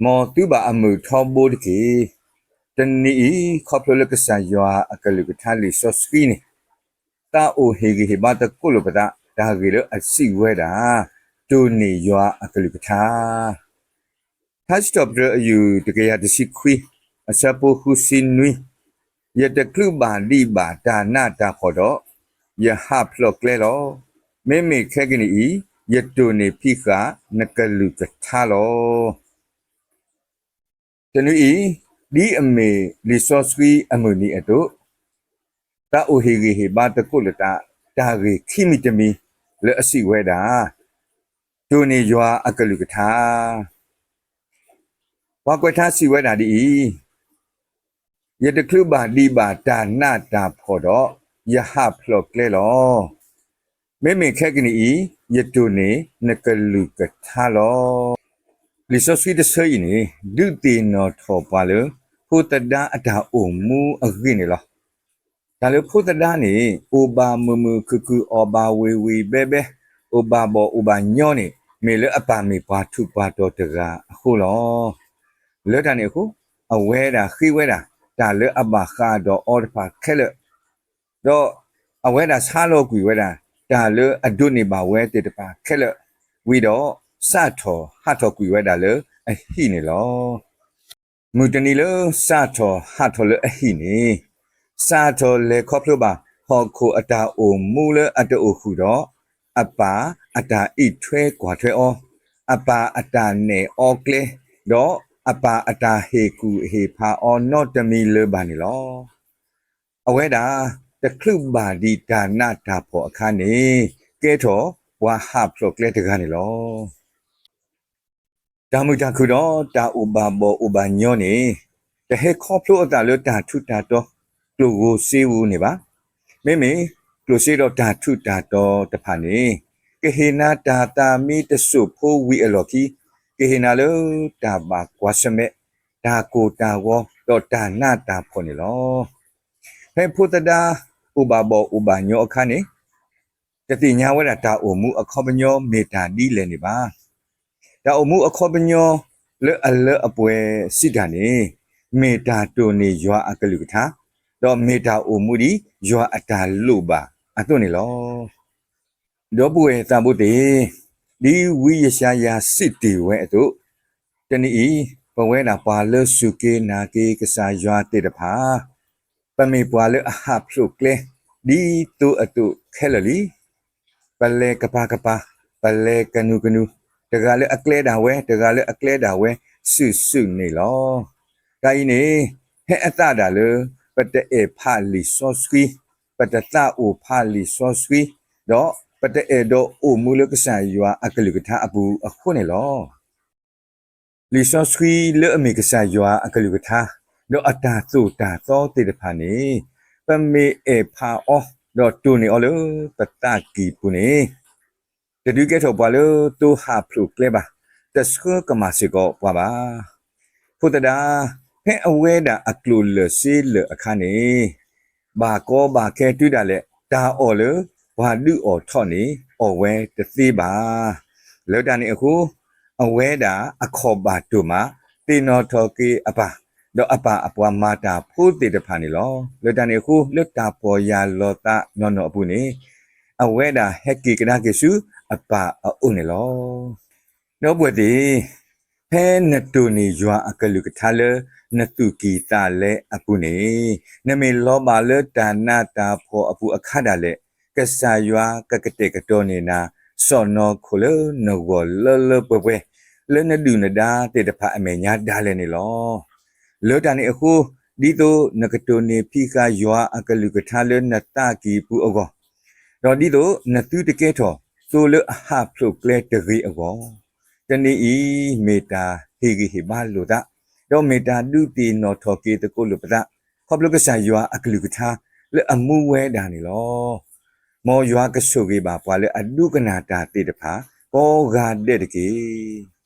မ်သုဘၣ်အမုာ်ထီဘိတက့ၢ်. တနံၤအံၤ ခီဖျိလၢကစၢ်ယွၤအကလုၢ်ကထါလံာ်စီဆှံန့ၣ် သးအိၣ်ဟ့ၣ်ဂံၢ်ဟ့ၣ်ဘါသကိးလိာ်ပသး တၢ်ဂ့ၢ်လၢအစံးဝဲဒၣ်, တိၢ်န့ၢ်ယွၤအကလုၢ်ကထါ. ထါစံးထီၣ်ပတြၢၤအယုၢ်တကယၤတဆံခွံ, အဆၢဖိဃုဆံနွံ, ယတချုးဘၣ်ဒံးဘၣ်တၢ်နးတၢ်ဖှီၣ်ဒီး, ယဟးဖျိးကျဲလီၤ. မ့မ့ၢ်ခဲကနံၣ်အံၤ, ယတိၢ်န့ၢ်ဖံးဃာ်နကလုၢ်ကထါလီၤ. တနွံအံၤ, ဒ်အမ့ၢ်လံာ်စီဆှံအမုၢ်နံၤအသိး, သးအိၣ်ဟ့ၣ်ဂံၢ်ဟ့ၣ်ဘါသကိးလိာ်သး တၢ်ဂ့ၢ်ခံမံၤတမံၤလၢအစံးဝဲဒၣ်, တိၢ်န့ၢ်ယွၤအကလုၢ်ကထါ. ပှၤကွဲးထါစံးဝဲဒၣ်ဒ်အံၤ, ယတချုးဘၣ်ဒံးဘၣ်တၢ်နးတၢ်ဖှီၣ်ဒီး, ယဟးဖျိးကျဲလီၤ. မ့မ့ၢ်ခဲကနံၣ်အံၤ, ယတိၢ်န့ၢ်နကလုၢ်ကထါလီၤ. လံာ်စီဆှံတဆၢအံၤန့ၣ် ဒုးသ့ၣ်နီၣ်ထီၣ်ပှၤလၢ ဖိသဒါအတၢ်အိၣ်မူအဂ့ၢ်န့ၣ်လီၤ. တၢ်လၢဖိသဒါန့ၣ် အိၣ်ဘၣ်မုာ်မုာ်ခုၣ်ခုၣ် အီၣ်ဘၣ်ဝံၤဝံၤဘဲဘဲ, အိၣ်ဘၣ်ဘီၣ်အိၣ်ဘၣ်ညီန့ၣ် မ့ၢ်လၢအပၢ်မ့ၢ်ပှၤထူးပှၤတီၤတဂၤအဃိလီၤ. လၢတၢ်န့ၣ်အဃိ, အဝဲဒၣ်ဃ့ဝဲဒၣ် တၢ်လၢအဘၣ်ဃးဒီးအီၤတဖၣ်ခဲလၢာ်, ဒီးအဝဲဒၣ်ဆါလီၤကွံာ်ဝဲဒၣ် တၢ်လၢအဒိးန့ၢ်ဘၣ်ဝဲသ့ၣ်တဖၣ်ခဲလၢာ်, ဝံၤဒီး စးထီၣ်ဟးထီၣ်ကွံာ်ဝဲဒၣ်လၢအဟံၣ်န့ၣ်လီၤ. မုၢ်တနံၤလၢစးထီၣ်ဟးထီၣ်လၢအဟံၣ်န့ၣ်, စးထီၣ်လဲၤခီဖျိဘၣ်ဟီၣ်ခိၣ်အတၢ်အိၣ်မူလၢအတအိၣ်ဃုာ်ဒီး, အပၢ်အတၢ်အံးထွဲကွၢ်ထွဲအီၤ, အပၢ်အတၢ်နဲၣ်အီၤကျဲ, ဒီးအပၢ်အတၢ်ဟ့ၣ်ကူၣ်ဟ့ၣ်ဖးအီၤနီတမံၤလၢၤဘၣ်န့ၣ်လီၤ. အဝဲဒၣ် တချုးဘၣ်ဒံးတၢ်နးတၢ်ဖှီၣ်အခါန့ၣ်, ကဲထီၣ်ပှၤဟးဖျိးကျဲတဂၤန့ၣ်လီၤ. တၢ်မုာ်တၢ်ခုၣ်ဒီးတၢ်အိၣ်ဘၣ်ဘီၣ်အိၣ်ဘၣ်ညီန့ၣ်, တဟဲခီဖျိအသးလၢတၢ်ထူးတၢ်တီၤ ကျိၣ်ဧိၤစ့ဧိၤန့ၣ်ဘၣ်. မ့မ့ၢ်ကျိၣ်စ့ဒီးတၢ်ထူးတၢ်တီၤတဖၣ်န့ၣ်, ကဟ့ၣ်နၤတၢ်သးမ့တစိၢ်ဖိဝံၤအလီၢ်ခံ, ကဟ့ၣ်နၤလၢတၢ်ဘၣ်ကွၢ်ဆၢၣ်မဲာ်, တၢ်ကိၢ်တၢ်ဂီၤ ဒီးတၢ်နးတၢ်ဖှီၣ်န့ၣ်လီၤ. ဖဲဖိသဒါအိၣ်ဘၣ်ဘီၣ်အိၣ်ဘၣ်ညီအခါန့ၣ်, တသ့ၣ်ညါဝဲဒၣ်တၢ်အိၣ်မူအခီပညီမ့ၢ်တၢ်ဒ်လဲၣ်န့ၣ်ဘၣ်. တၢ်အိၣ်မူအခီပညီလၢအလၢအပှဲၤစံးတၢ်န့ၣ်, မ့ၢ်တၢ်တိၢ်န့ၢ်ယွၤအကလုၢ်ကထါ, ဒီးမ့ၢ်တၢ်အိၣ်မူဒ်ယွၤအတၢ်လိၣ်ဘၣ်အသိးန့ၣ်လီၤ. ဒီပုၢ်ဝဲၢ်သးဘိသ့ၣ်, ဒ်ဝံယၡါယၤစံးတ့ၢ်ဝဲအသိး, တနံၤအံၤ ပဝဲဒၣ်ပှၤလၢစူၢ်က့ၤနာ်က့ၤကစၢ်ယွၤသ့ၣ်တဖၣ် ပမ့ၢ်ပှၤလၢအဟးဖျိးကျဲ ဒ်သိအသိးခဲလၢာ်လံ. ပလဲၤကပၤကပၤ, ပလဲၤကနူၤကနူၤ, တဂၤလၢအကျဲဒၣ်ဝဲ, တဂၤလၢအကျဲဒၣ်ဝဲ, စုာ်စုာ်န့ၣ်လီၤ. တၢ်အံၤန့ၣ် ဟဲအသးဒၣ်လၢ ပတအဲၣ်ဖးလံာ်စီဆှံ, ပတသးအိၣ်ဖးလံာ်စီဆှံ, ဒီးပတအဲၣ်ဒိးအိၣ်မူလၢကစၢ်ယွၤအကလုၢ်ကထါအပူၤအဃိန့ၣ်လီၤ. လံာ်စီဆှံလၢအမ့ၢ်ကစၢ်ယွၤအကလုၢ်ကထါ, ဒီးအတၢ်သိၣ်တၢ်သီသ့ၣ်တဖၣ်န့ၣ်, ပမ့ၢ်အဲၣ်ဖးအီၤ, ဒီးတိၢ်န့ၢ်အီၤလၢပသးကံၢ်ပူၤန့ၣ်, တဒုးကဲထီၣ်ပှၤလၢသိဟးဖျိးကျဲဘၣ်, တဆှၢကမၣ်စ့ၢ်ကီးပှၤဘၣ်. ဖိသဒါ ဖဲအဝဲဒၣ်အကျိၣ်လၢာ်စ့လၢာ်အခါန့ၣ်, ဘၣ်ကီဘၣ်ခဲတုၤဒၣ်လဲာ် တၢ်အီၣ်လၢပှၤဒုးအီၣ်ထီၣ်န့ၣ် အီၣ်ဝဲတသ့ဘၣ်. လၢတၢ်န့ၣ်အဃိ, အဝဲဒၣ်အခီၣ်ဘၣ်တိၢ်မး, သ့ၣ်နီၣ်ထီၣ်က့ၤအပၢ်, ဒီးအပၢ်အပှၤမၤတၢ်ဖိသ့ၣ်တဖၣ်န့ၣ်လီၤ. လၢတၢ်န့ၣ်အဃိ လၢတၢ်ပီၢ်ယၢ်လီၤသးနီၢ်နီၢ်အပူၤန့ၣ်, အဝဲဒၣ်ဟဲက့ၤကဒါက့ၤဆူအပၢ်အအိၣ်န့ၣ်လီၤ. ဒီပုၢ်ဝဲၢ်သ့ၣ်, ဖဲနတိၢ်န့ၢ်ယွၤအကလုၢ်ကထါလၢနသူၣ်ကံၢ်သးလဲအပူၤန့ၣ်, နမ့ၢ်လီၤဘၣ်လၢတၢ်နးတၢ်ဖှီၣ်အပူၤအခါဒၣ်လဲာ်, ကစၢ်ယွၤကကတဲာ်ကတီၤန့ၢ်နၤ စီၣ်နီၤခိၣ်လၢနဂီၢ်လၢလၢပှဲၤပှဲၤ, လၢနဒုၣ်နဒါသ့ၣ်တဖၣ်အမဲာ်ညါဒၣ်လဲာ်န့ၣ်လီၤ. လၢတၢ်န့ၣ်အဃိ, ဒ်သိးနကတိၢ်န့ၢ်ဖံးဃာ်ယွၤအကလုၢ်ကထါလၢနသးကံၢ်ပူၤအဂီၢ်, ဒီးဒ်သိးနသုတကဲထီၣ်သိလၢအဟးဖျိးကျဲတဂ့ၤအဂီၢ်, တနံၤအံၤမ့ၢ်တၢ်ဟ့ၣ်ဂံၢ်ဟ့ၣ်ဘါလိာ်သး, ဒီးမ့ၢ်တၢ်ဒုးသ့ၣ်နီၣ်ထီၣ်က့ၤသကိးလိာ်ပသး, ခီဖျိကစၢ်ယွၤအကလုၢ်ကထါလၢအမူဝဲဒၣ်န့ၣ်လီၤ. မ်ယွၤကဆိၣ်ဂ့ၤဘၣ်ပှၤလၢအဒိကနၣ်တၢ်သ့ၣ်တဖၣ် ကိးဂၤဒဲးတက့ၢ်.